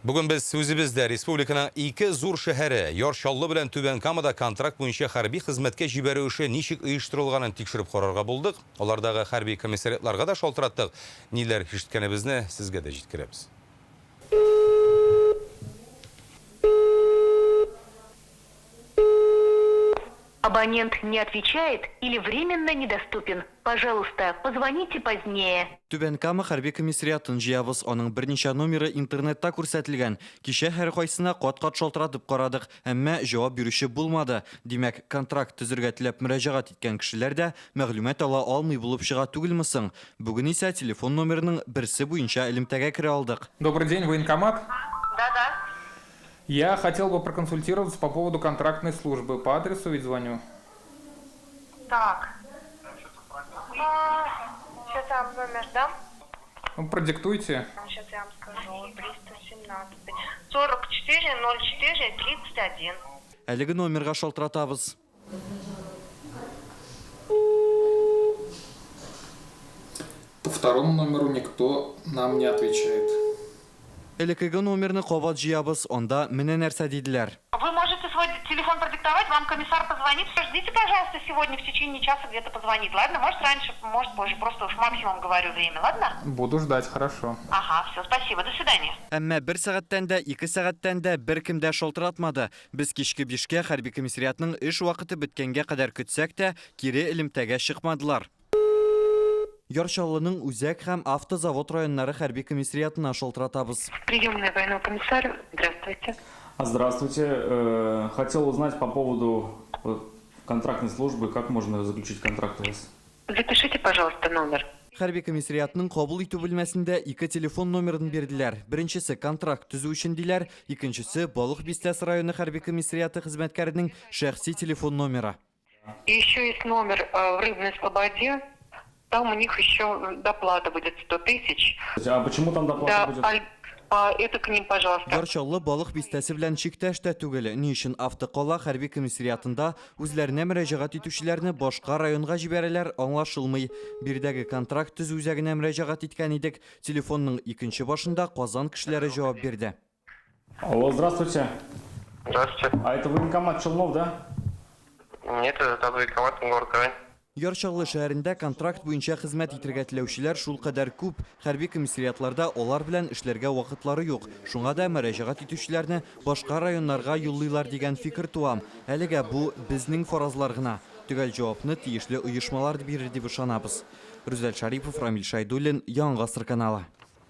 Бүген без үзебез дә республиканың ике зур шәһәре, Яр Чаллы белән Түбән Камада контракт буенча хәрби хезмәткә җибәрү эше ничек оештырылганын тикшереп карарга булдык. Алардагы хәрби комиссариатларга да шалтыраттык. Ниләр ишеткәнебезне сезгә дә җиткерәбез. Абонент не отвечает или временно недоступен. Пожалуйста, позвоните позднее. Түбән Кама хәрби комиссариатын җыябыз. Аның берничә номеры интернетта күрсәтелгән. Кичә һәркайсына кат-кат шалтыратып карадык, әмма җавап бирүче булмады. Димәк, контракт төзергә теләп мөрәҗәгать иткән кешеләр дә мәгълүмат ала алмый булып чыга түгелме соң? Бүген исә телефон номерының берсе буенча элемтәгә керә алдык. Добрый день, военкомат? Да-да. Я хотел бы проконсультироваться по поводу контрактной службы. По адресу ведь звоню. Так. Сейчас я вам номер дам. Ну, продиктуйте. Сейчас я вам скажу. 317. 44 04 31. Әлеге номерга шалтыратабыз. По второму номеру никто нам не отвечает. Элеккеге номерны кабат җыябыз, анда менә нәрсә диделәр. Вы можете свой телефон продиктовать, вам комиссар позвонит. Всё, ждите, пожалуйста, сегодня в течение часа где-то позвонит, ладно? Может раньше, может позже, просто уж максимум говорю время, ладно? Буду ждать, хорошо. Ага, всё, спасибо, до свидания. Әмма бер сәгатьтән дә, ике сәгатьтән дә беркем дә шалтыратмады. Без кичке бишкә хәрби комиссариатның эш вакыты беткәнгә кадәр көтсәк тә, кире элемтәгә чыкмадылар. Яр Чаллының Үзәк һәм Автозавод районнары хәрби комиссариатына шалтыратабыз. Приемная военного комиссара, здравствуйте. Здравствуйте. Хотел узнать по поводу контрактной службы, как можно заключить контракт у вас? Запишите, пожалуйста, номер. Хәрби комиссариатның кабул итү бүлмәсендә ике телефон номерын бирделәр. Беренчесе контракт төзү өчен диләр, икенчесе Балык Бистәсе районы хәрби комиссариаты хезмәткәренең шәхси телефон номеры. И еще есть номер в Рыбной Слободе, там у них еще доплата будет 100 тысяч. А почему там доплата Да, будет? аль- а, это к ним, пожалуйста. Яр Чаллы Балык Бистәсе белән чиктәш тә түгел. Ни өчен Автокала хәрби комиссариатында үзләренә мөрәҗәгать итүчеләрне башка районга җибәрәләр, аңлашылмый. Биредәге контракт төзү үзәгенә мөрәҗәгать иткән идек. Телефонның икенче башында Казан кешеләре җавап бирде. Алло, здравствуйте. Здравствуйте. А это военкомат Челнов, да? Нет, это военкомат город Казань. Яр Чаллы шәһәрендә контракт буенча хезмәт итергә теләүчеләр шулкадәр күп, хәрби комиссариатларда алар белән эшләргә вакытлары юк. Шуңа да мөрәҗәгать итүчеләрне башка районнарга юллыйлар дигән фикер туа. Әлегә бу безнең фаразлар гына. Төгәл җавапны тиешле оешмалар бирер дип ышанабыз. Рүзәл Шәрипов, Рамил Шәйдуллин, Яңа Гасыр каналы.